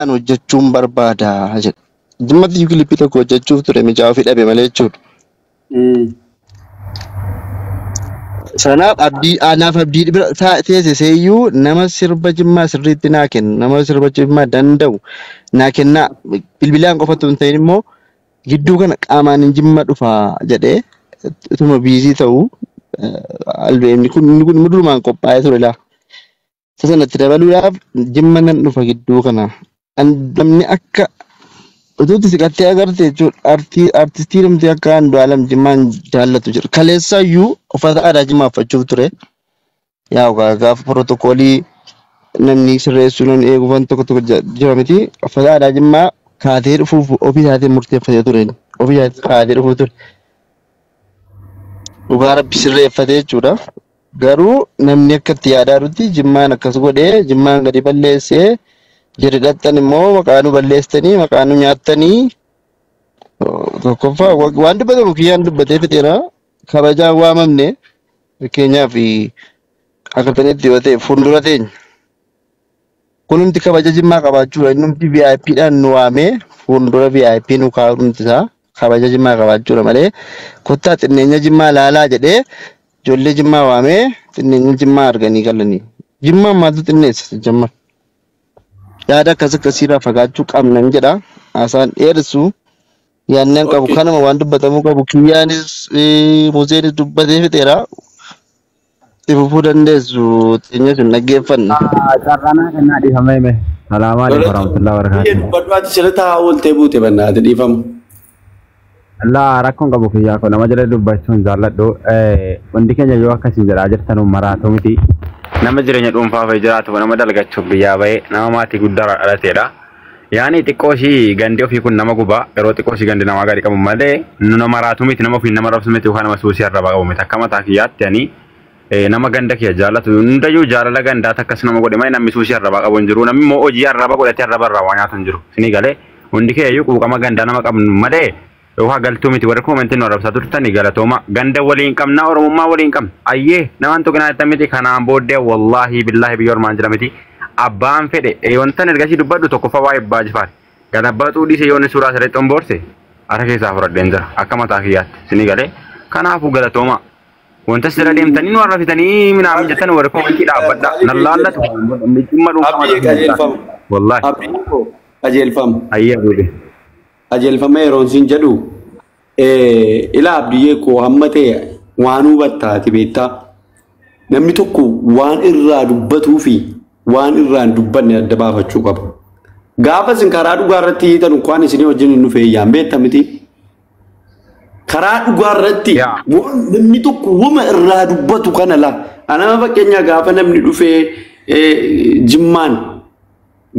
Hojjechuun barbaada jedha. Jimmatti clip tokko hojjechuuf ture, mijaa'uu fi dhabe malee jechuudha. Sanaaf abdii anaaf abdii bira teessiseeyyuu nama sirba Jimmaa sirriitti naa kennu, nama sirba Jimmaa danda'u naa kennaa, bilbilaan qofatu hin ta'in immoo gidduu kana qaamaan hin Jimma dhufaa jedhee ituma busy ta'u albeemni kun inni kun immoo durumaan qophaa'ee ture laa. Isa sanatti dabaluudhaaf Jimma nan dhufa gidduu kana. Namni akka utuutti siqattee agarte jechuudha. Artistii namti akka Andu'aalam Jimmaan jaallatu jira. Kaleessaayyuu uffata aadaa Jimmaa uffachuuf ture. Yaa gaafa protocol namni sirreessuu, namni eeguuf waan tokko tokko jira miti. Uffata aadaa Jimmaa kaatee dhufuuf ofii isaatiin murteeffatee ture. Ofii isaatiin kaatee dhufuuf ture. Dhugaa Rabbi sirreeffatee jechuudha. Garuu namni akka itti yaadaa jirutti Jimmaan akkas godhee Jimmaan gadi balleessee jiri dhaqxan immoo maqaa nu balleessitanii, maqaa nu nyaattanii. Tokkoffaa waan dubbatamu kiyyaan dubbatee fixeera. Kabajaan waamamne, fakkeenyaaf agartanitti yoo ta'e, fuuldura teenya. Kunumti kabaja Jimmaa qabaachuudha. Innumti VIP dhaan nu waamee fuuldura VIP nu kaa'umti isaa kabaja Jimmaa qabaachuudha malee, kottaa xinneenya Jimmaa laalaa jedhee ijoollee Jimmaa waamee xinneenya Jimmaa arganii galanii. Jimmaan maaltu xinneessa Jimmaa? Yaada akkas akkasiirraa fagaachuu qabnan jedha. Haasaan dheeressu yaadni an qabu kanuma. Waan dubbatamuu qabu kiyyaanis Museenis dubbatee fixeera. Itti fufuu dandeessu, teenya sun dhaggeeffanna. Carraanaa kennaa dhiifamee mee. Salaamu alaikum warahmatullahi Biyya wabarakatuh. Dubbadhu, ati sirra taa'aa ooltee buute bannaate, dhiifamu. Laa, rakkoon qabu kiyyaa koo, nama jala dubbachuun jaalladhu. Hundi keenya yoo akkasiin jedhaa jirtan maraatu miti. Nama jireenya dhuunfaa ofii jiraatu, nama dalgachuuf biyyaa bahee, nama maatii guddaa dhalateedha. Yaani xiqqoo ishii gandi ofii kun nama gubaa, yeroo xiqqoo ishii gandi namaa gadi qabu malee nama maraatu miti, nama ofiin nama rabsu miti, yookaan nama suusii arrabaa qabu miti. Akka mataa kiyyaatti ani nama ganda kiyya jaallatu hundayyuu jaalala gandaa takkas nama godhe malee namni suusii arrabaa qabu hin jiru. Namni immoo hojii arraba godhatee arraba irraa waa nyaatu hin jiru. Isinii galee, hundi keeyyuu quuqama gandaa nama qabnu malee yookaan galtuu miti. Warri comment nu arrabsaa turtani galatooma. Ganda waliin qabna, Oromummaa waliin qabna. Ayyee, namaan tuqinaa jettan miti. Kanaan booddee wallaahi billaahi biyya ormaan jira miti. Abbaan fedhe wantan ergasii dubbadhu tokkoffaa waa'ee Abbaa Jifaar. Galabbaaxuu dhiise, yoo inni suuraa sirriitti xomboorse harka keessaa fudhadheen jira akka mataa kiyyaatti. Isinii galee, kanaafuu galatooma. Wanta sirra deemtanii nu arrabsitanii minaamin jettan, warri comment dhaabbadha. Nan laallatu dhimma dhuunfaa Abbiyyee mataa kiyyaa., qajeelfama. Wallaahi. Abbiyyee koo, qajeelfama. Ayyee abuube. Qajeelfama yeroon siin jedhu, ilaa abdiyyee koo, hamma ta'e waan hubattaati beektaa. Namni tokko waan irraa dubbatuu fi waan irraa hin dubbanne adda baafachuu qaba. Gaafa isin karaa dhugaa irratti hiitan waan isinii wajjin hin dhufe eeyyaan beekta miti. Karaa dhugaa irratti waan namni tokko wama irraa dubbatu kana laa. Anama fakkeenyaa gaafa namni dhufee Jimmaan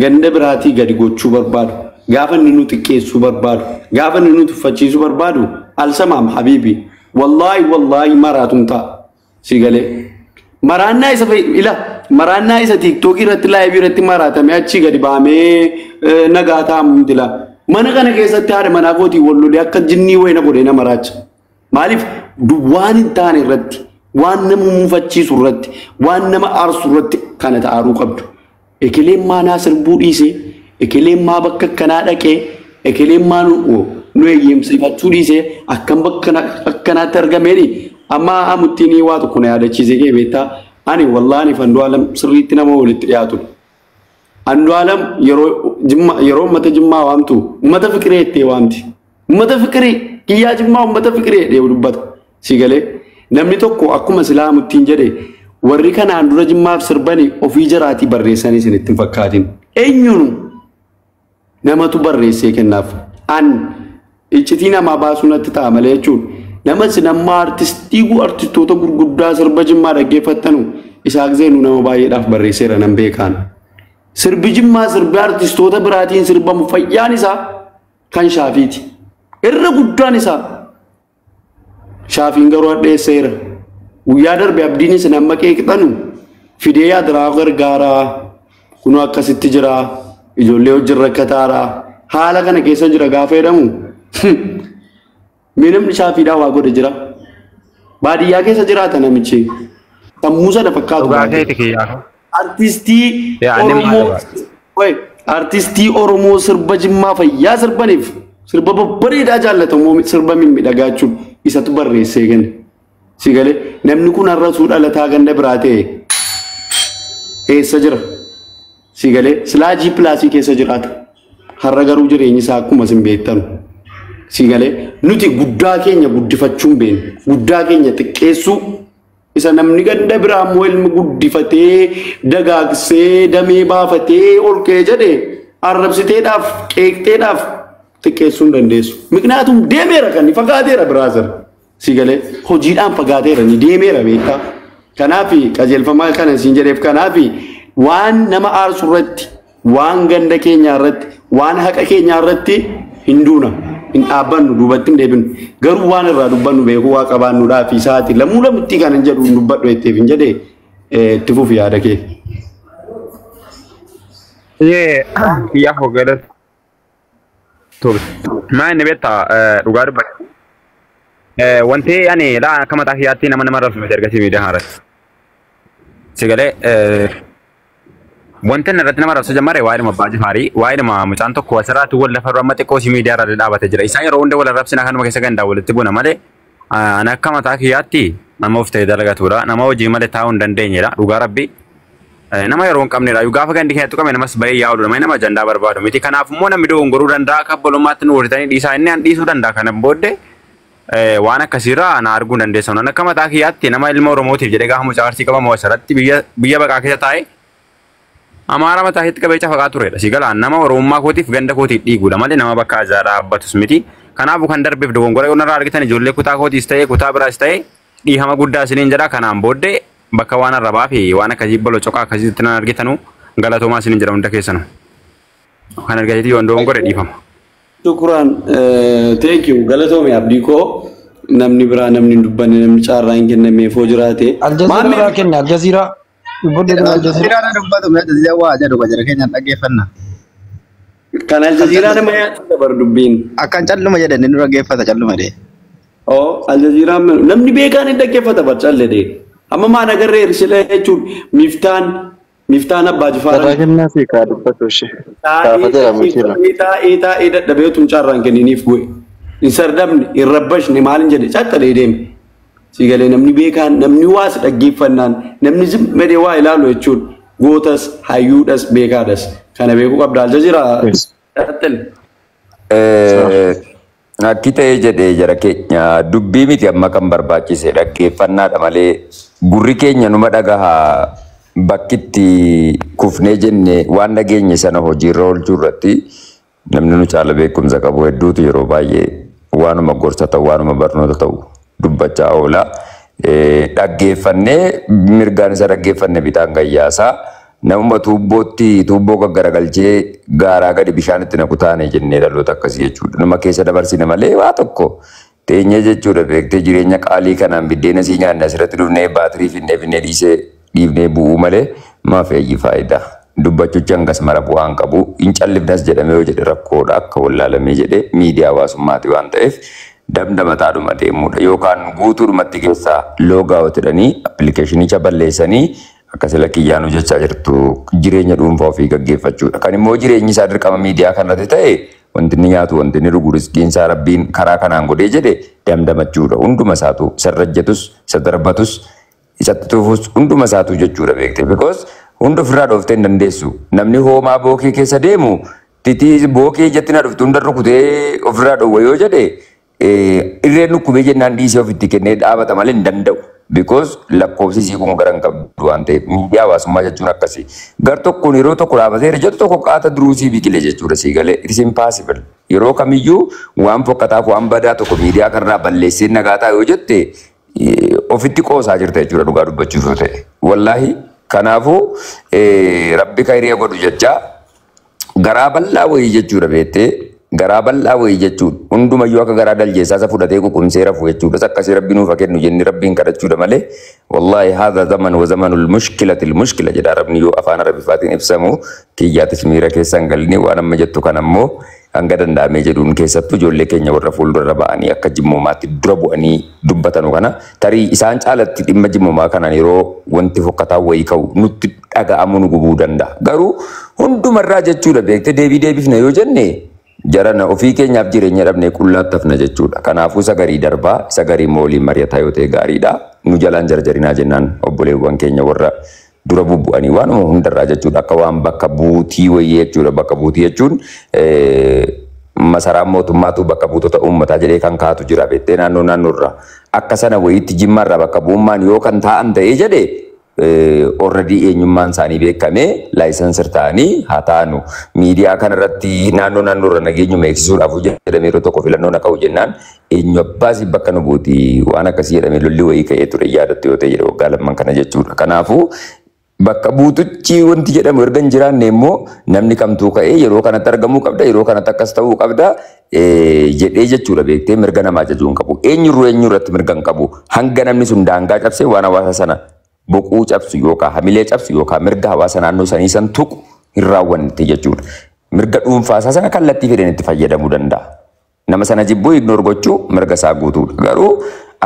ganda biraatii gadi gochuu barbaadu, gaafa inni nu xiqqeessuu barbaadu, gaafa inni nu tuffachiisuu barbaadu, alsamaam habiibi, wallaahi wallaahi maraatuun ta'a si galee. Maraannaa isa ila maraannaa isa TikTokii irratti live irratti maraatamee achii gadi baamee nagaa taa'amu miti laa. Mana kana keessatti haadha manaa kootii wal lolee akka jinnii wayina godhee na maraacha. Maaliif? Waan hin taane irratti, waan nama mufachiisu irratti, waan nama aarsu irratti kana ta'aaruu qabdu. Ekeleen maanaa sirbuu dhiisee, ekeleen maa bakka akkanaa dhaqee, ekeleen maa nu eeyyamsiifachuu dhiisee akkam bakka akkanaatti argameeni amma amuttiin waa tokko na yaadachiisee kee beektaa. Ani wallaahi Andu'aalam sirriitti nama walitti dhiyaatudha. Andu'aalam yeroo Jimma, yeroo uummata Jimmaa waamtu uummata fiqiree ittee waamti. Uummata fiqiree kiyyaa Jimmaa, uummata fiqiree jedhee dubbata. Si galee, namni tokko akkuma silaa amuttiin jedhe, warri kanaan dura Jimmaaf sirbanii ofii jaraatii barreessanii isinitti hin fakkaatin. Eenyuunu namatu barreessee kennaaf. An iccitii namaa baasuu natti ta'a malee jechuudha. Nama isin amma artistii artistoota gurguddaa sirba Jimmaa dhaggeeffattanu Isaaq Zeenuu nama baay'eedhaaf barreesseera, nan beekaan. Sirbi Jimmaa sirbi artistoota biraatiin sirbamu fayyaan isaa kan Shaafiiti. Irra guddaan isaa. Shaafiin garuu hadheesseera. Guyyaa darbe abdiin isin amma qeeqxanu fidee yaadiraa gargaaraa. Kunoo akkasitti jira. Ijoollee wajjin rakkataaraa. Haala kana keessa jira gaafa jedhamu. Mee namni Shaafiidhaa waa godhe jira? Baadiyyaa keessa jiraata namichi. Sammuu sana fakkaatu Dhugaa baay'ee. keeti kiyyaa. Artistii Yaa, inni Oromoo maal Wai, Artistii Oromoo sirba Jimmaa fayyaa sirbaniif sirba babbareedaa jaallatamoo sirba mimmiidhagaa jechuun isatu barreessee kenne. Si galee namni kun har'asuu dhalataa ganda biraa ta'e eessa jira? Si galee silaajii pilaasii keessa jiraata. Har'a garuu jireenyi isaa akkuma isin beektanu. Si galee nuti guddaa keenya guddifachuu hin beeknu. Guddaa keenya xiqqeessuu isa namni ganda biraa immoo ilmi guddifatee dagaagsee damee baafatee ol ka'ee jedhee arrabsiteedhaaf qeeqxeedhaaf xiqqeessuu hin dandeessu. Miknaatum deemeera kan fagaateera biraa jira. Si galee hojiidhaan fagaateera ni deemeera beektaa. Kanaaf qajeelfama kana siin jedheef kanaaf waan nama aarsu irratti waan ganda keenyaa irratti waan haqa keenyaa irratti hin duuna. Hin dhaabbannu duubatti hin deebinu. Garuu waan irraa dubbannu beekuu waa qabaannuudhaa fi isaati lamuu lamutti kan hin jedhu hin dubbadhu jetteef hin jedhee itti fufi yaada kee. Kiyyaa hoggalas ture. Maa inni beektaa dhugaa dubbadha. Wanti ani laa akka mataa kiyyaatti nama nama arrabsu miti ergasii miidiyaa irratti. Si galee wanti inni irratti nama arrabsu jammare waa'ee abbaa jifaarii waa'ee mucaan tokko asirraatti wal lafa amma xiqqoo si miidiyaa irra dhaabatee jira. Isaan yeroo hunda wal arrabsina kanuma keessa gandaa walitti buna malee ani akka mataa kiyyaatti nama of ta'e dalagatudha. Nama hojii malee taa'uu hin dandeenyedha. Dhugaa rabbi. Nama yeroo hin qabnedha. Gaafa gandi keenyatti qabne namas bahee yaa'udha. Nama ajandaa barbaadu miti. Kanaaf immoo namni dogongoruu danda'a. Akka obbolummaatti nu horitanii dhiisaa inni an dhiisuu danda'a. Kana booddee waan akkasiirraa na arguu hin dandeessan. Akka mataa kiyyaatti nama ilma Oromootiif jedhee gaafa mucaa Arsii qabamu asirratti biyya baqaa keessa taa'ee Amaara mataa keetti qabee cafaqaa turedha. Si galaan nama Oromummaa kootiif ganda kootiif dhiigudha malee nama bakka ajaa dhaabbatus miti. Kanaafuu kan darbeef dogongora yoo narraa argitan ijoollee kutaa kootiis ta'ee kutaa biraas ta'ee dhiifama guddaa isiniin jedha. Kanaan booddee bakka waan arrabaa fi waan akkasii bolo coqaa akkasiitti nan argitanu galatoomaa isiniin jedha hunda keessanu. Kan argateeti yoo dogongore dhiifama. Shukuraan, thank you, galatoome abdii koo. Namni biraa namni hin dubbanne namni carraa hin kennameef hoo jiraate. Aljazeeraa biraa kenna Aljazeeraa. Dubbadhu Aljazeeraa. Aljazeeraan dubbatu mee Aljazeeraa waa jedhu jara keenyaan dhaggeeffanna. Kan Aljazeeraa nama nyaata dabar dubbiin. Akkan calluma jedhan inni dhaggeeffata calluma dee. Oo Aljazeeraan namni beekaan hin dhaggeeffata bar calle dee. Amma maan agarree sila jechuun miftaan abbaa Carraa jifaaraa. kennaa fi kaa dubbatu ishee. Gaafateera mitiirra. Taa'ee taa'ee dadhabee tun carraan kenniniif bu'e. Hin sardamne hin rabbashne maal hin jedhe cattalee deeme. Si galee namni beekaan namni waas dhaggeeffannaan namni zimmadee waa ilaalu jechuun gootas hayyuudhas beekaadhas. Kana beekuu qabda Aljazeeraa. Cattale. Akki ta'ee jedhee jara keenya dubbii miti amma kan barbaachise dhaggeeffannaadha malee gurri keenya numa dhagaha bakkitti kufnee jenne waan dhageenye sana hojiirra oolchuu irratti namni nu caala beekumsa qabu hedduutu yeroo baay'ee waanuma gorsa ta'u waanuma barnoota ta'u dubbachaa oola. Dhaggeeffannee mirgaan isa dhaggeeffanne bitaan gayyaasaa namuma tuubbootti tuubboo gaggaragalchee gaaraa gadi bishaan itti naqu taane jennee dhaloota akkasii jechuudha. Numa keessa dabarsine malee waa tokko teenyee jechuudha beektee jireenya qaalii kanaan biddeena sii nyaanne asirratti dhufnee baatirii finnee finnee dhiisee dhiifnee bu'uu malee maaf eeyyi faayidaa. Dubbachuuchi hangas mara bu'aan qabu hin callifnas jedhamee yoo jedhe rakkoodha akka wallaalamee jedhe miidiyaa hawaasummaati waan ta'eef damdamataadhuma deemuudha yookaan guutuudhumatti keessaa loogaawot jedhanii appilikeeshinicha balleessanii akka sila kiyyaan hojjechaa jirtu jireenya dhuunfaa ofii gaggeeffachuudha. Kan immoo jireenyi isaa dirqama miidiyaa kanarratti ta'e wanti inni nyaatu wanti inni dhugu riskiin isaa rabbiin karaa kanaan godhee jedhe damdamachuudha. Hunduma isaatu isa rajjatus isa darbatus isatti tufus hunduma isaatu jechuudha beekte. Because hunda ofirraa dhooftee hin dandeessu. Namni hoomaa bookee keessa deemu titii bookee ijatti na dhuftu hunda rukutee ofirraa dhowwa yoo jedhe irreen dhukkubee jennaan dhiisee ofitti kennee dhaabata malee hin danda'u. Because lakkoofsi isii kun gara hin qabdu waan ta'eef miidiyaa hawaasummaa jechuun akkasi. Gar tokkoon yeroo tokko dhaabatee jedhu tokko qaata duruusii biqile jechuudha sii galee. It is impossible. Yeroo kamiyyuu waan fokkataaf waan badaa tokko miidiyaa kanarraa balleessee nagaataa yoo jette ofitti qoosaa jirta jechuudha dhugaa dubbachuuf yoo ta'e. Wallaahi kanaafuu rabbi khayriya godhu jecha garaa bal'aa wayii jechuudha beektee garaa bal'aa wayii jechuudha. Hundumayyuu akka garaa daljeessaa isa fudhatee ququmsee rafu jechuudha. Akkasii rabbi nuuf haa kennu jennee rabbiin kadhachuudha malee wallaahi haadha zaman wa zamanul mushkilatil mushkila jedha arabni yoo afaan arabiffaatiin ibsamu kiyyaatis miira keessan galini waan amma jettu kan ammoo Hanga danda'amee jedhuun keessattuu ijoollee keenya warra fuuldura ba'anii akka jimmoomaatti dura bu'anii dubbatanu kana tarii isaan caalatti dhimma jimmoomaa kanaan yeroo wanti fokkataa wayii ka'u nutti dhaga'amu nu gubuu danda'a. Garuu hundumarraa jechuudha beektee deebii deebifna yoo jenne jarana ofii keenyaaf jireenya dhabnee qullaatti hafna jechuudha. Kanaafuu isa garii darbaa isa garii immoo waliin mari'ataa yoo ta'e gaariidha. Nu jalaan jarjarinaa jennaan obboleewwan keenya warra dura bubbu'anii waanuma hundarraa jechuudha. Akka waan bakka buutii wayii jechuudha. Bakka buutii jechuun masaraa mootummaatu bakka buutota uummataa jedhee kan kaatu jira beektee naannoo naannoorraa. Akka sana wayiitti jimmaarraa bakka bu'ummaan yoo kan taa'an ta'ee jedhe already eenyummaan isaanii beekamee laayisensir ta'anii haa ta'anu. Miidiyaa kanarratti naannoo naannoorra nageenyuma eegsisuudhaaf jedhamee yeroo tokko filannoo na qabu jennaan eenyu abbaasii bakka nu buuti waan akkasii jedhamee lolli wayii ka'ee ture yaadattu yoo ta'e jedhe waggaa lamman kana jechuudha. Kanaafuu bakka buutuchi wanti jedhamu erga hin jiraanne immoo namni kamtuu ka'ee yeroo kanatti argamuu qabda yeroo kanatti akkas ta'uu qabda jedhee jechuudha beektee mirga namaa ajajuu hin qabu. Eenyurru eenyurratti mirga hin qabu. Hanga namni sun daangaa cabsee waan hawaasa sana boquu cabsu yookaan hamilee cabsu yookaan mirga hawaasa naannoo sanii san tuqu hin raawwanne jechuudha. Mirga dhuunfaa isaa sana kallattii fedhan itti fayyadamuu danda'a. Nama sana jibbuu ignore gochuu mirga isaa guutuudha. Garuu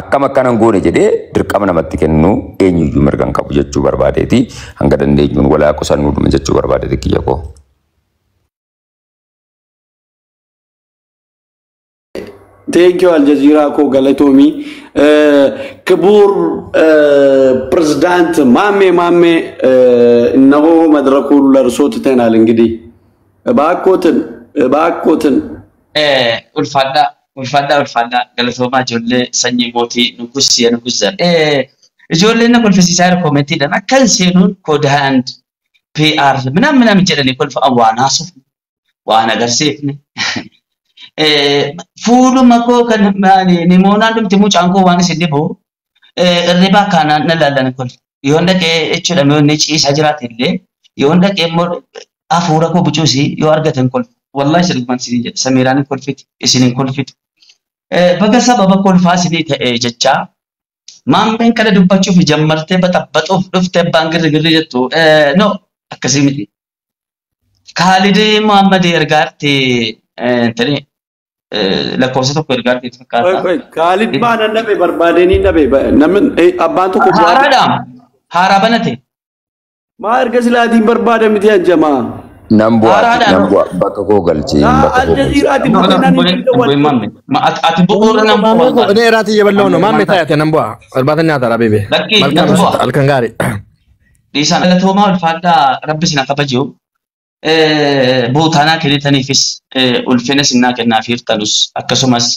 akkam akkanan goone jedhee dirqama namatti kennu eenyuyyuu mirga hin qabu jechuu barbaadeeti. Hanga dandeenyuun walaa qusannuudhuma jechuu barbaadeeti kiyya koo. Thank you አልጀዚራ ኮ ገለቶሚ ክቡር ፕሬዝዳንት ማሜ ማሜ እነሆ መድረኩን ለእርሶ ትተናል። እንግዲህ እባክዎትን እባክዎትን Ulfaadhaa ulfaadhaa ulfaadhaa galatoomaa ijoollee sanyii mootii nugus የንጉስ ዘር ijoolleen na kolfisiisaa jiru koomentiidhaan akkan seenuun kood hand PR ምናምን ምናምን jedhanii kolfa waan haasofne waan agarsiifne fuuluma koo kan nimoonaan dhumti mucaan koo waan isin dhibu irribaa kaanaan na laallan kolfa yoon dhaqee jechuudha yoo inni ciisaa jiraate illee yoon dhaqee immoo hafuura koo bucuusi yoo argatan kolfa wallahi sirbuman isin jedha samiiraan hin kolfiti isin hin kolfitu. Baga sababa kolfaa isinii ta'e jechaa maammeen kana dubbachuuf jammartee baxabbaxuuf dhufte abbaan girri jettu no akkasii miti. Kaalid Muhammad ergaatti intani lakkoofsa tokko ergaatti fakkaata. Kaalid maanan dhabe barbaadanii dhabe namni abbaan tokko Haaraadha. Haaraa banate. Maa erga silaatiin barbaada miti anjamaa. Nan bu'aa nan bu'aa bakka koo galchee bakka koo galchee. አልጀዚራtiin Ati bu'uura nan bu'aa. እኔ እራት እየበላሁ ነው። ማሜ ታያቴ ነን bu'aa እርባተኛ ታራ ቤቤ Lakkii መልካም nan bu'a. halkan gaarii. Dhiisaan galatoomaa ulfaadhaa rabbi isin haa kabaju. Buutaanaa kennitaniifis ulfina sinnaa kennaaf hirtanus akkasumas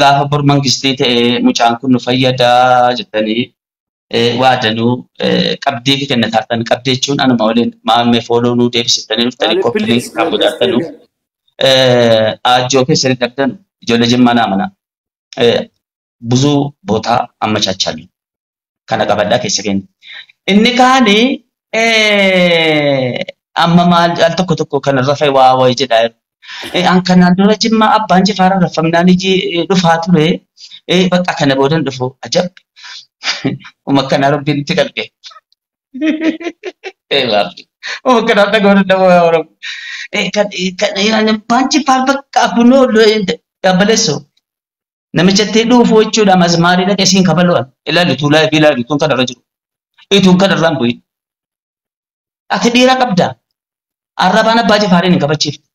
gaafa bor mangistii ta'e mucaan kun nu fayyadaa jettanii waadanuu qabdii kennatartan qabdii jechuun anuma waliin maammee fooloo nuu deebisiftanii dhuftanii koppiliin kan godhatanu ajjoo keessanii dhabdan ijoollee jimmaa naa mana ብዙ ቦታ አመቻቻለሁ kana qabadhaa keessa kenna. Inni kaani amma maal al tokko tokko kan rafe waa wayii jedhaa jiru. An kanaan dura jimmaa abbaan jifaara rafamnaan iji dhufaa ture bakka kana boodan dhufu ajab. Uma kanaa rabbiin itti qalqe. Uma kanaa dhaga'uu danda'u yaa Oromoo. Kan abbaan jifaar bakka kunoo dhabbaleessoo. Namichatti dhufu jechuudha mazmaarii dhaqee siin kabalu'an ilaalli tuulaa fi ilaalli tun kanarra jiru. Ituun kanarraan bu'in. Ati dhiira qabda. Arrabaan abbaa jifaariin hin kabachiifne.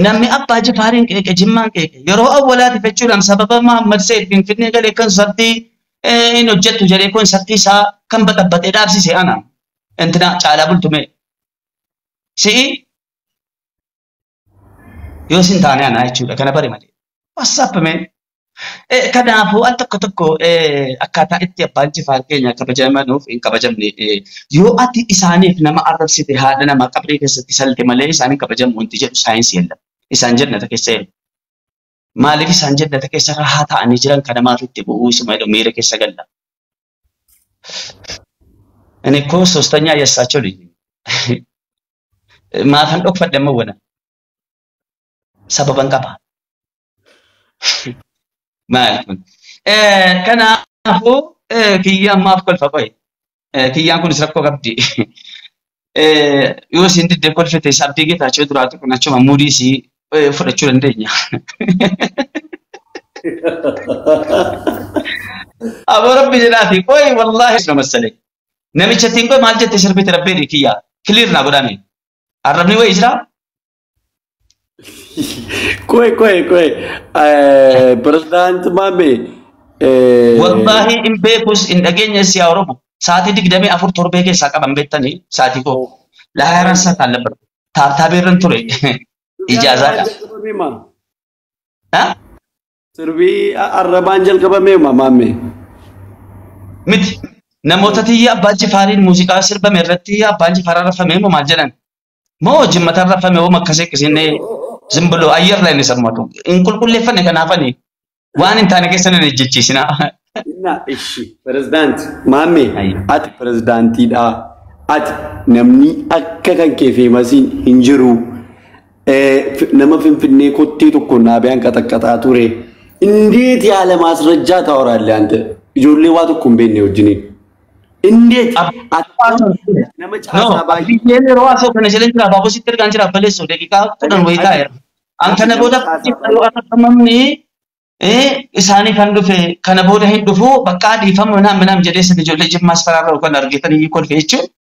Namni abbaa jifaariin qeeqe jimmaan qeeqe yeroo awwalaatiif jechuudhaan sababa Mahammad Said Finfinnee galee kan sartii hin hojjettu jedhee kun sartii isaa kan baxabbaxee dhaabsise ana. Intina caalaa bultume. Si'i yoo sin taane ana jechuudha kana bari malee. What's up man? Kanaafuu al tokko tokko akkaataa itti abbaan jifaar keenya kabajamanuuf hin kabajamne yoo ati isaaniif nama arrabsite haadha nama qabrii keessatti salte malee isaan hin kabajamu wanti jedhu saayinsii jedhama. Isaan jannata keessa jiru. Maaliif isaan jannata keessa rahaa ta'anii jiran kanamaaf itti bu'uu isuma jedhu miira keessa galla. እኔ እኮ ሶስተኛ የእሳቸው ልጅ ነኝ። ማፈን dhokfadhe amma wana sababan qaba. Maal kun? Kanaafuu kiyyaan maaf kolfa qoye? Kiyyaan kunis rakkoo qabdi. Yoo isin diddee kolfite Abdii Geetaachoo duraatu kun achuma muudii isii fudhachuu dandeenya. Aboo Rabbi jedhaati qoy wallaahi na massale. Namicha ittiin qoy maal jette sirbite rabbee kiyya clear naa godhame. Arrabni wayii jira? Qoy qoy qoy pirezidaanti Maammee. Wallaahi hin beekus hin dhageenyes yaa Oromo. Sa'aatii 24 torbee keessaa qaban beektanii sa'aatii koo. Laayaraan isaa kaan labbata. Taabtaabeerran ture. Ijaazaadha. Sirbii arrabaan jalqabamee Maammee. Miti. Namoota tiyya Abbaan Jifaariin muuziqaa sirbame irratti Abbaan Jifaar rafame moo maal jedhan? Moo jimmataan rafame moo akkasii akkasiin ዝም ብሎ አየር ላይ ነው የሰማሁት። እንቁልቁሌፈነ kanaafani waan hin taane keessa nan ejjechiisina. Inna ishi pirezidaanti Maammee, ati pirezidaantiidha. Ati namni akka kan kee feemasiin hin jiru. Nama Finfinnee kottee tokko naabiyaan qaxaqqaxaa ture. እንዴት ያለ ማስረጃ ታወራለህ አንተ? Ijoollee waa tokko hin beekne wajjiniin. እንዴት nama caasaa baay'ee Biyyeen yeroo haasa'u kana jala jira abaaboo sitti ergaan jira balleessu daqiiqaa 10 wayii taa'eera. An kana booda yoo arrabamamni isaanii kan dhufe kana booda hin dhufu bakka dhiifama minaan minaan jedhee sana ijoollee Jimmaas faraarra kan argitanii kolfe jechuun